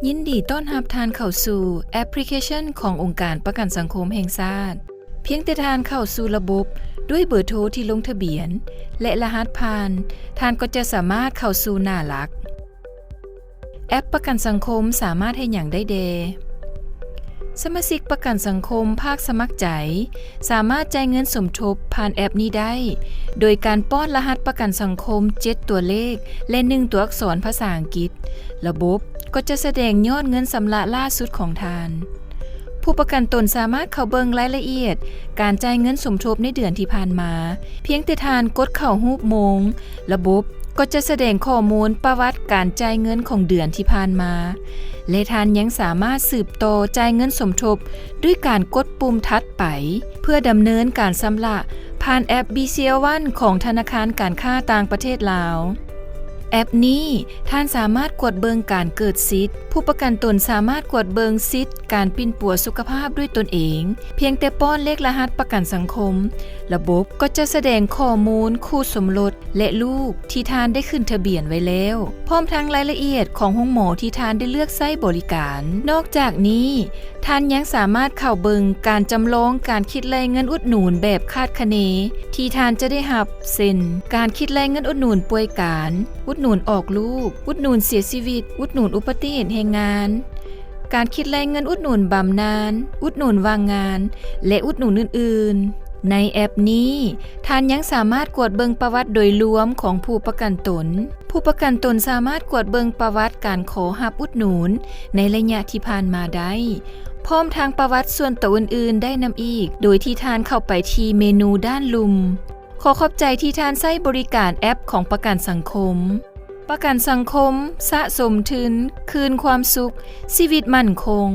ຍິນດີຕ້ອນຮັບທ່ານເຂົ້າສູ່ແອັບພລິເຄຊັນຂອງອົງການປະກັນສັງຄົມແຫ່ງຊາດ. ພຽງແຕ່ທ່ານເຂົ້າສູ່ລະບົບດ້ວຍເບີໂທທີ່ລົງທະບຽນ ແລະ ລະຫັດຜ່ານ, ທ່ານກໍຈະສາມາດເຂົ້າສູ່ໜ້າຫຼັກ. ແອັບປະກັນສັງຄົມສາມາດເຮັດຫຍັງໄດ້ແດ່? ສະມາຊິກປະກັນສັງຄົມພາກສະໝັກໃຈ ສາມາດຈ່າຍເງິນສົມທົບຜ່ານແອັບນີ້ໄດ້ ໂດຍການປ້ອນລະຫັດປະກັນສັງຄົມເຈັດຕົວເລກ ແລະ ໜຶ່ງຕົວອັກສອນພາສາອັງກິດ. ລະບົບກໍຈະສະແດງຍອດເງິນຊຳລະລ່າສຸດຂອງທ່ານ. ຜູ້ປະກັນຕົນສາມາດເຂົ້າເບິ່ງລາຍລະອຽດການຈ່າຍເງິນສົມທົບໃນເດືອນທີ່ຜ່ານມາ ພຽງແຕ່ທ່ານກົດເຂົ້າຮູບໂມງ, ລະບົບກໍຈະສະແດງຂໍ້ມູນປະຫວັດການຈ່າຍເງິນຂອງເດືອນທີ່ຜ່ານມາ ແລະ ທ່ານຍັງສາມາດສືບຕໍ່ຈ່າຍເງິນສົມທົບດ້ວຍການກົດປຸ່ມຖັດໄປ ເພື່ອດຳເນີນການຊຳລະຜ່ານແອັບ BCL One ຂອງທະນາຄານການຄ້າຕ່າງປະເທດລາວ. ແອັບນີ້ທ່ານສາມາດກວດເບິ່ງການເກີດສິດ, ຜູ້ປະກັນຕົນສາມາດກວດເບິ່ງສິດການປິ່ນປົວສຸຂະພາບດ້ວຍຕົນເອງ ພຽງແຕ່ປ້ອນເລກລະຫັດປະກັນສັງຄົມ, ລະບົບກໍຈະສະແດງຂໍ້ມູນຄູ່ສົມລົດ ແລະ ລູກທີ່ທ່ານໄດ້ຂຶ້ນທະບຽນໄວ້ແລ້ວ, ພ້ອມທັງລາຍລະອຽດຂອງໂຮງໝໍທີ່ທ່ານໄດ້ເລືອກໃຊ້ບໍລິການ. ນອກຈາກນີ້, ທ່ານຍັງສາມາດເຂົ້າເບິ່ງການຈຳລອງການຄິດໄລ່ເງິນອຸດໜູນແບບຄາດຄະເນທີ່ທ່ານຈະໄດ້ຮັບ, ເຊັ່ນ ການຄິດໄລ່ເງິນອຸດໜູນປ່ວຍການ, ອຸດໜູນອອກລູກ, ອຸດໜູນເສຍຊີວິດ, ອຸດໜູນອຸປະຕິເຫດແຮງງານ, ການຄິດໄລ່ເງິນອຸດໜູນບຳນານ, ອຸດໜູນວ່າງງານ ແລະ ອຸດໜູນອື່ນໆ. ໃນແອັບນີ້, ທ່ານຍັງສາມາດກວດເບິ່ງປະຫວັດໂດຍລວມຂອງຜູ້ປະກັນຕົນ. ຜູ້ປະກັນຕົນສາມາດກວດເບິ່ງປະຫວັດການຂໍຮັບອຸດໜູນໃນໄລຍະທີ່ຜ່ານມາໄດ້, ພ້ອມທັງປະຫວັດສ່ວນຕົວອື່ນໆໄດ້ນຳອີກ, ໂດຍທີ່ທ່ານເຂົ້າໄປທີ່ເມນູດ້ານລຸ່ມ. ຂໍຂອບໃຈທີ່ທ່ານໃຊ້ບໍລິການແອັບຂອງປະກັນສັງຄົມ. ປະກັນສັງຄົມ ສະສົມທຶນ ຄືນຄວາມສຸກ ຊີວິດໝັ້ນຄົງ.